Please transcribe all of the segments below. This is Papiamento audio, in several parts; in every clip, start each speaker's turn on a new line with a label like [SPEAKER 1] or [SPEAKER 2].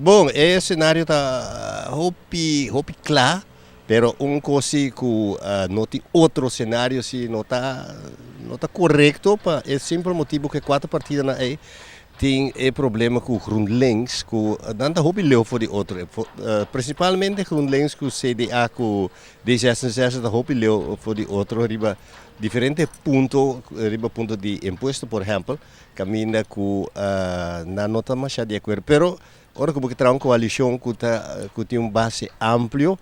[SPEAKER 1] Bon, e scenario ta hopi hopi cla, pero un cos si cu no tin otro scenario si no ta no ta corecto pa e simpel motibo cu e cuatro partidonan ey tin e problema cu GroenLinks cu nan ta hopi leu for di otro, principalmente GroenLinks cu CDA cu D66 ta hopi leu for di otro riba diferente punto, riba punto di impuesto por ehempel. Caminda cu nan no ta masha di acuerdo. Pero ora cu bo ke traha un coalicion cu ta cu tin un base amplio,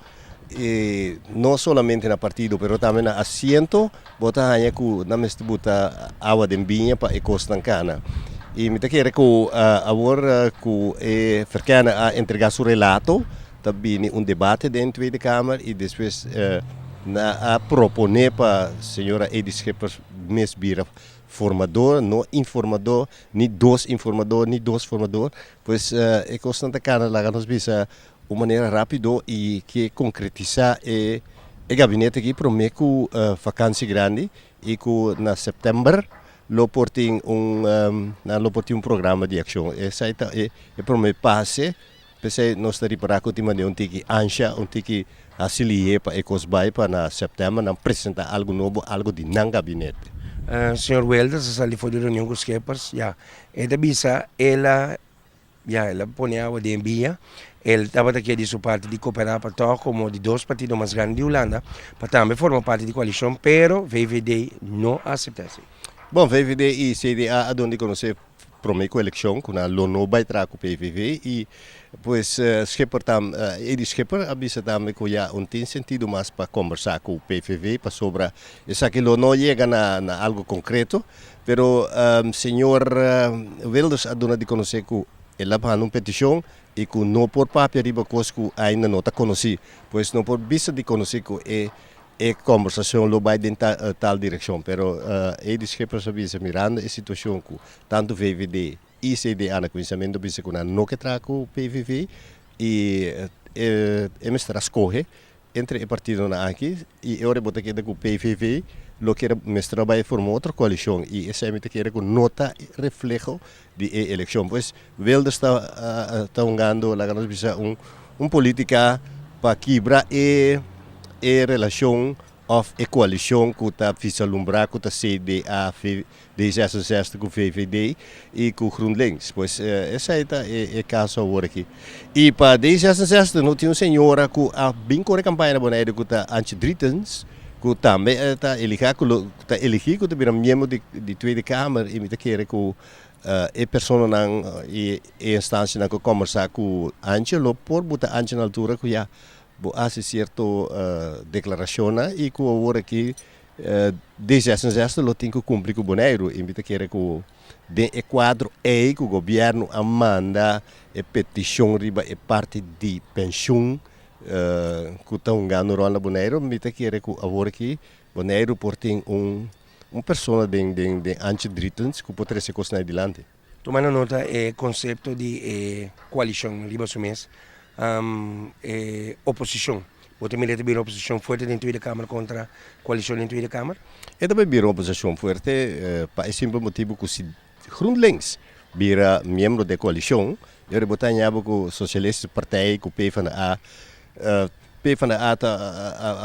[SPEAKER 1] y no solamente na partido pero tambe na asiento, bo ta haña cu nan mester buta awa den biña pa e cosnan cana. Y mi ta kere cu awor cu e Verkenner a entrega su relato, ta bini un debate den Tweede Kamer y despues nan a propone pa señora Edith Schippers mes bira formador, no informador, ni dos informador, ni dos formador. Pues e kosnan ta kana laga nos bisa un manera rápido i ke konkretisá e e gabinete aki promé ku vakansi grandi i ku na sèptèmber lo por tin un nan lo por tin un programa di akshon. Esei ta e e promé pase. P'esei nos ta ripará ku tin manera un tiki ansha, un tiki hasi lihé pa e kos bai pa na sèptèmber nan presentá algu nobo, algu di nan gabinete.
[SPEAKER 2] Señor Wilders a sali for di reunion ku Schippers, ya. E ta bisa el a, ya, el a pone awa den biña. El tabata ke di su parti di koperá pa tòg komo di dos partido mas grandi di Hulanda pa tambe forma parti di koalishon, pero VVD no a aseptá esei.
[SPEAKER 1] Bon, VVD i CDA a duna di konosé Prome ku elekshon ku nan lo no bai traha ku PVV i pues Schipper tam Edi Schipper a bisa tambe ku ya un tin sentido mas pa kombersá ku PVV pasobra esaki lo no yega na na algu konkreto pero señor Wilders a duna di konosé ku el a manda un petishon i ku no por papia riba kos ku ainda no ta konosí pues no por bisa di konosí ku e E kombersashon lo bai den tal direkshon, pero Edi Schippers a bisa mirando e situashon ku tantu VVD i CDA na kuminsamentu bisa ku nan no ke traha ku PVV i e mester a skohe entre e partidonan aki i e ora bo ta keda ku PVV lo kier mester a bai forma otro koalishon i esei mi ta kere ku no ta refleho di e elekshon. Pues Wilders ta ta hungando laga nos bisa un un politica pa kibra e e relacion of e coalicion cu ta visalumbra cu ta CDA, D66 cu VVD y cu GroenLinks. Pues esey ta e e caso awor aki. Y pa D66 no tin un señora cu a bin core campaña na Bonaire cu ta Antje Drietens cu tambe ta eliga cu lo ta eligi cu ta bira miembro di di Tweede Kamer y mi ta kere cu E personanan i e instansianan ku kombersá ku Antje lo por buta Antje na altura ku ya bo hasi sierto deklarashonnan i ku awor aki D66 lo tin ku kumpli ku Boneiru. I mi ta kere ku den e kuadro ei ku gobièrnu a manda e petishon riba e parti di penshun ku ta hungando ròl na Boneiru, mi ta kere ku awor aki Boneiru por tin un Un persona den den den Antje Drietens ku por trese kosnan ei dilanti.
[SPEAKER 2] Tumando nota e konsepto di e koalishon riba su mes, e oposishon. Bo ta mira e ta bira oposishon fuerte den Tweede Kamer kontra koalishon den Tweede Kamer?
[SPEAKER 1] E ta bai bira un oposishon fuerte pa e simpel motibu ku si GroenLinks bira miembro di e koalishon, e ora bo ta haña bo ku Socialistische Partij ku PvdA, PvdA ta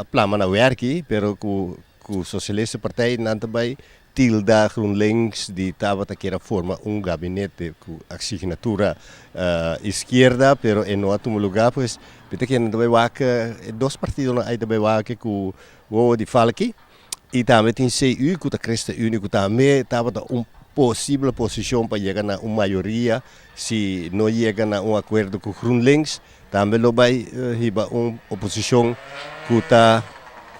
[SPEAKER 1] a plama na wèrki pero ku Ku Socialista Partij nan ta bai tilda GroenLinks di tabata kier a forma un gabinete ku asignatura iskierda pero e no a tuma luga pues mi ta kere nan ta bai wak e dos partidonan ai ta bai wak ku wowo di falki i tambe tin CU ku ta Christenunie ku tambe tabata un posible posishon pa yega na un mayoria si no yega na un akuerdo ku GroenLinks. Tambe lo bai hiba un oposicion cu ta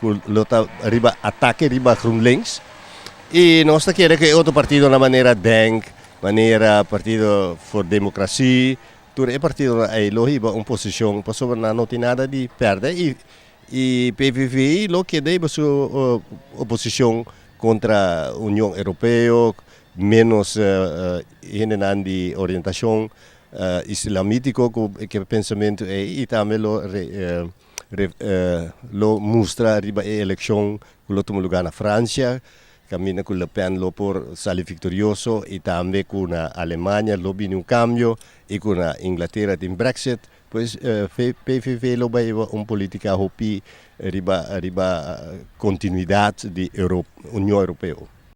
[SPEAKER 1] cu lo ta riba atake riba GroenLinks. Y nos ta kere cu e otro partidonan manera Denk, manera Partido voor Democratie, tur e partidonan ey lo hiba un posicion pasobra nan no tin nada di perde y y PVV lo keda hiba su oposicion contra Union Europeo, menos hendenan di orientacion Islamitico cu ke pensamentu ey y tambe lo lo mustra riba e eleccion cu lo tuma lugar na Francia. Kaminda ku Le Pen lo por sali viktorioso i tambe ku na Alemania lo bini un kambio i ku na Inglatera tin Brexit, pues PVV lo bai un polítika hopi riba kontinuidat di Union Europeo.